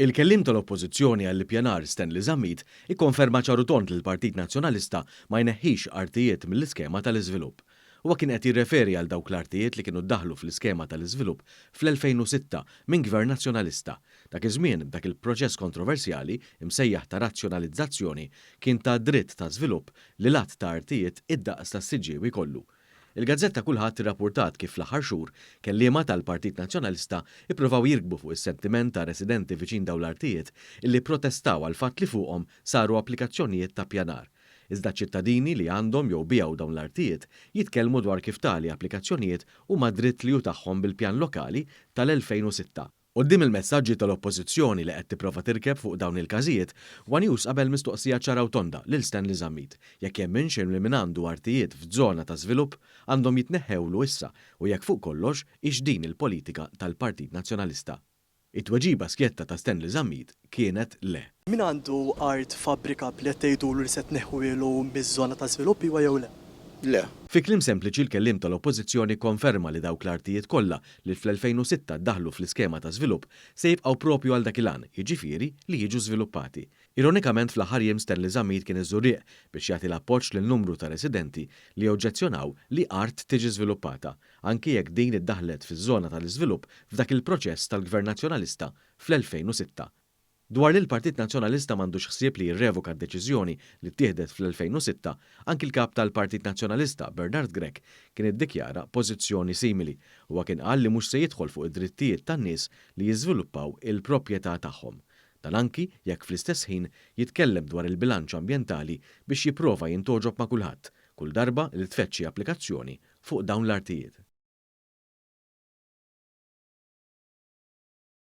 Il-kelliem tal-Oppożizzjoni għall-Ippjanar Stanley Zammit ikkonferma ċar u tond li l-Partit Nazzjonalista ma jneħħix artijiet mill-iskema tal-iżvilupp. Huwa kien qed jirreferi għal dawk l-artijiet li kienu ddaħħlu fl-iskema tal-iżvilupp fl-2006 minn Gvern Nazzjonalista. Dak iż-żmien, b'dak il-proċess kontroversjali msejjaħ ta' razzjonalizzazzjoni kien ta dritt ta' żvilupp lil għadd ta' artijiet id-daqs tas-Siġġiewi kollu. Il-gazzetta Kullħadd irrappurtat kif fl-aħħar xhur, kelliema tal-Partit Nazzjonalista ippruvaw jirkbu fuq is-sentiment ta' residenti viċin dawn l-artijiet illi pprotestaw għall-fatt li fuqhom saru applikazzjonijiet ta' ppjanar. Iżda ċittadini li għandhom jew biegħu dawn l-artijiet jitkellmu dwar kif tali applikazzjonijiet huma dritt li hu tagħhom bil-pjan lokali tal-2006. Quddiem il-messaġġi tal-Oppożizzjoni li qed tipprova tirkeb fuq dawn il-każijiet, one News qabel mistoqsija ċara u tonda lil Stanley Zammit, jekk jemminx li min għandu artijiet f'zona ta' żvilupp għandhom jitneħħewlu issa u jekk fuq kollox hix din il-politika tal-Partit Nazzjonalista. It-tweġiba skjetta ta' Stanley Zammit kienet le. Min għandu art fabbrikabbli qed tgħidulu li se tneħħuhielu miż-żona ta' żvilupp iwa jew le? Le. Fi kliem sempliċi l-kelliem tal-Oppożizzjoni kkonferma li dawk l-artijiet kollha li fl-2006 ddaħħlu fl-iskema ta' żvilupp se jibqgħu propju għal dak il-għan, jiġifieri li jiġu żviluppati. Ironikament fl-aħħar jiem Stanley Zammit kien iż-Żurrieq biex jagħti l-appoġġ lil numru ta' residenti li oġġezzjonaw li art tiġi żviluppata, anki jekk din iddaħħlet fiż-żona tal-iżvilupp f'dak il-proċess tal-Gvern Nazzjonalista fl-2006. Dwar li l-Partit Nazzjonalista m'għandux ħsieb li jirrevoka d-deċiżjoni li ttieħdet fl-2006, anki l-Kap tal-Partit Nazzjonalista, Bernard Grech, kien iddikjara pożizzjoni simili. Huwa kien qal li mhux se jidħol fuq id-drittijiet tan-nies li jiżviluppaw il-proprjetà tagħhom. Dan anki jekk fl-istess ħin jitkellem dwar il-bilanċ ambjentali biex jipprova jintgħoġob ma' kulħadd, kull darba li tfeċċi applikazzjoni fuq dawn l-artijiet.